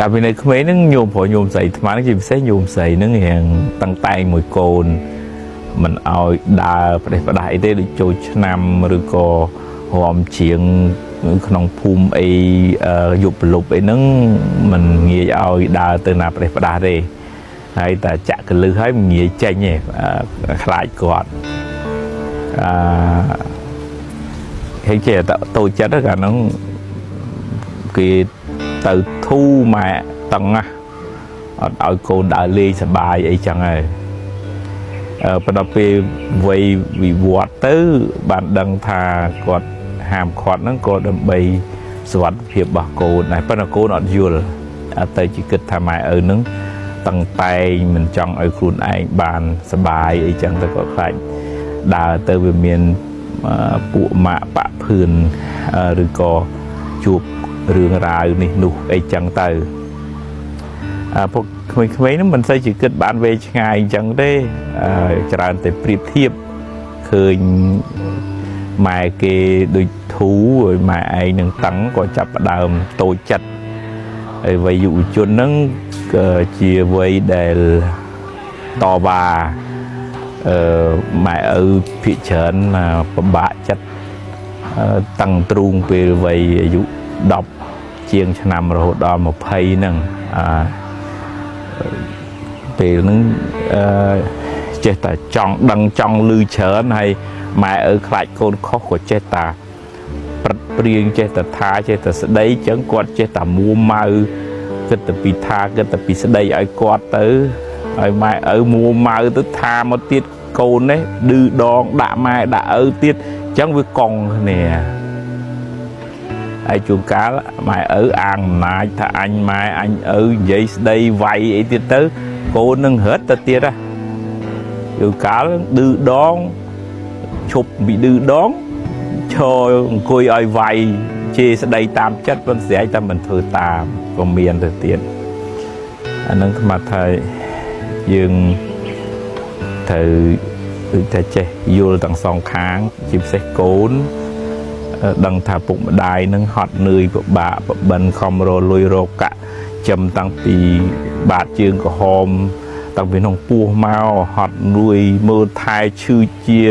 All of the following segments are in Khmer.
កាលពីនៅក្មេងហ្នឹងញោមប្រុសញោមស្រីអាត្មាហ្នឹងជាពិសេសញោមស្រីហ្នឹងរៀងតឹងតែងមួយកូនមិនឲ្យដើរផ្ដេសផ្ដាស់អីទេដូចចូលឆ្នាំឬក៏រំជាងក្នុងភូមិអីយប់ប្រលប់អីហ្នឹងមិនងាយឲ្យដើរទៅណាផ្ដេសផ្ដាស់ទេហើយតែចាក់កលឹះហើយមិនងាយចេញទេខ្លាចគាត់អឺហើយចេះតែតូចចិត្តកាលហ្នឹងគេទៅធូម៉ែតឹងណាអត់ឲ្យកូនដើរលេងសប្បាយអីចឹងហើយបន្ទាប់ពេលវ័យវិវត្តទៅបានដឹងថាគាត់ហាមឃាត់ហ្នឹងក៏ដើម្បីសុវត្ថិភាពរបស់កូនដែរប៉ុន្តែកូនអត់យល់អត់ទៅជាគិតថាម៉ែឪហ្នឹងតឹងតែងមិនចង់ឲ្យខ្លួនឯងបានសប្បាយអីចឹងទៅក៏ខ្លាចដើរទៅវាមានពួកម៉ាក់បាក់ភឿនឬក៏ជួបរឿងរ៉ាវនេះនោះអីចឹងទៅពួកក្មេងៗហ្នឹងមិនសូវជាគិតបានវែងឆ្ងាយអញ្ចឹងទេច្រើនតែប្រៀបធៀបឃើញម៉ែគេដូចធូរហើយម៉ែឯងនឹងតឹងក៏ចាប់ផ្ដើមតូចចិត្តហើយវ័យយុវជនហ្នឹងក៏ជាវ័យដែលតវ៉ាម៉ែឪភាគច្រើនពិបាកចិត្តតឹងទ្រូងពេលវ័យអាយុ10ជាងឆ្នាំរហូតដល់20ហ្នឹងពេលហ្នឹងអឺចេះតែចង់ដឹងចង់ឮច្រើនហើយម៉ែឪខ្លាចកូនខុសក៏ចេះតែប្រឹតព្រៀងចេះតែថាចេះតែស្ដីចឹងគាត់ចេះតែមួម៉ៅគិតតែពីថាគិតតែពីស្ដីឲ្យគាត់ទៅឲ្យម៉ែឪមួម៉ៅទៅថាមកទៀតកូននេះឌឺដងដាក់ម៉ែដាក់ឪទៀតចឹងវាកង់គ្នាហើយជួនកាលម៉ែឪអាងអំណាចថាអញម៉ែអញឪនិយាយស្ដីវាយអីទៀតទៅកូននឹងរត់ទៅទៀតហ៎ជួនកាលឌឺដងឈប់ពីឌឺដងឈរអង្គុយឲ្យវាយជេរស្ដីតាមចិត្តប៉ុន្តែស្រែកតែមិនធ្វើតាមក៏មានទៅទៀតអានឹងអាត្មាថាយើងត្រូវដូចថាចេះយល់ទាំងសងខាងជាពិសេសកូនដឹងថាពុកម្ដាយនឹងហត់នឿយពិបាកបបិនខំរលុយរកកាក់ចំតាំងពីបាតជើងក្រហមតាំងពីក្នុងពោះមកហត់នឿយមើលថែឈឺជា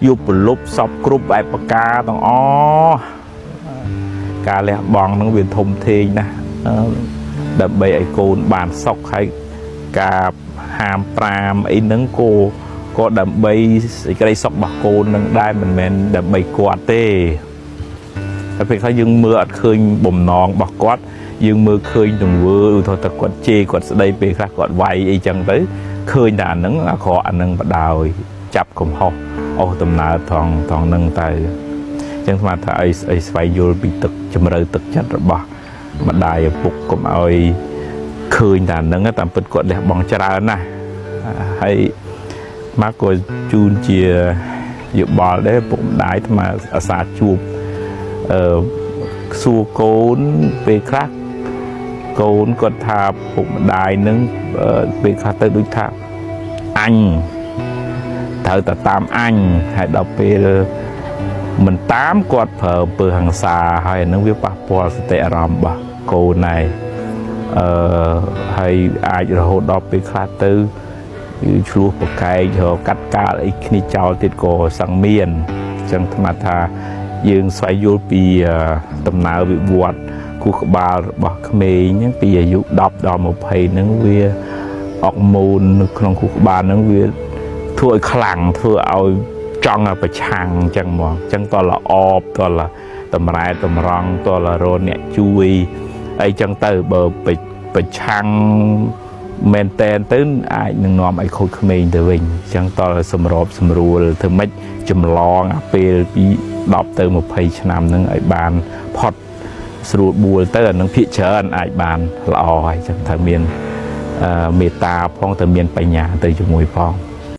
យប់ប្រលប់សពគ្រប់បែបបកាទាំងអស់ការលះបង់នឹងវាធំធេងណាស់ដើម្បីឲ្យកូនបានសុខហើយការហាមប្រាមអីហ្នឹងក៏ដើម្បីសេចក្តីសុខរបស់កូននឹងដែរមិនមែនដើម្បីគាត់ទេតែពេលខ្លះយើងមើលអត់ឃើញបំណងរបស់គាត់យើងមើលឃើញទង្វើឧទាហរណ៍ថាគាត់ជេរគាត់ស្ដីពេលខ្លះគាត់វាយអីចឹងទៅឃើញតែអាហ្នឹងអាក្រក់អាហ្នឹងបដោយចាប់កំហុសអស់ដំណើរថងថងហ្នឹងទៅអញ្ចឹងស្មានថាអីអីស្វែងយល់ពីទឹកជំរឿទឹកចិត្តរបស់ម្ដាយឪពុកកុំឲ្យឃើញតែអាហ្នឹងតាមពិតគាត់លះបង់ច្រើនណាស់ហើយមកក៏ជូនជាយោបល់ដែរពុកម្ដាយអាត្មាអាសាជួបអឺសួរកូនពេលខ្លះកូនគាត់ថាពុកម្ដាយនឹងពេលខ្លះទៅដូចថាអញត្រូវតែតាមអញហើយដល់ពេលមិនតាមគាត់ប្រើអំពើហិង្សាហើយអានឹងវាប៉ះពាល់សតិអារម្មណ៍របស់កូនដែរអឺហើយអាចរហូតដល់ពេលខ្លះទៅឆ្លោះប្រកែករកកាត់កាលអីគ្នាចោលទៀតក៏សឹងមានអញ្ចឹងអាត្មាថាយើងស្វែងយល់ពីដំណើរវិវត្តខួរក្បាលរបស់ក្មេងហ្នឹងពីអាយុ10ដល់20ហ្នឹងវាអរម៉ូននៅក្នុងខួរក្បាលហ្នឹងវាធ្វើឲ្យខ្លាំងធ្វើឲ្យចង់ឲ្យប្រឆាំងអញ្ចឹងហ្មងអញ្ចឹងតល្អបតលតម្រែតម្រង់តលរអ្នកជួយអីចឹងទៅបើប្រឆាំងមែនតែនទៅអាចនឹងនាំឲ្យខូចក្មេងទៅវិញអញ្ចឹងតលសម្របសម្រួលធ្វើម៉េចចម្លងអាពេលពី10ទៅ20ឆ្នាំហ្នឹងឲ្យបានផុតស្រួលបួលទៅអានឹងភាកច្រើនអាចបានល្អហើយអញ្ចឹងត្រូវមានមេត្តាផងត្រូវមានបញ្ញាទៅជាមួយផង។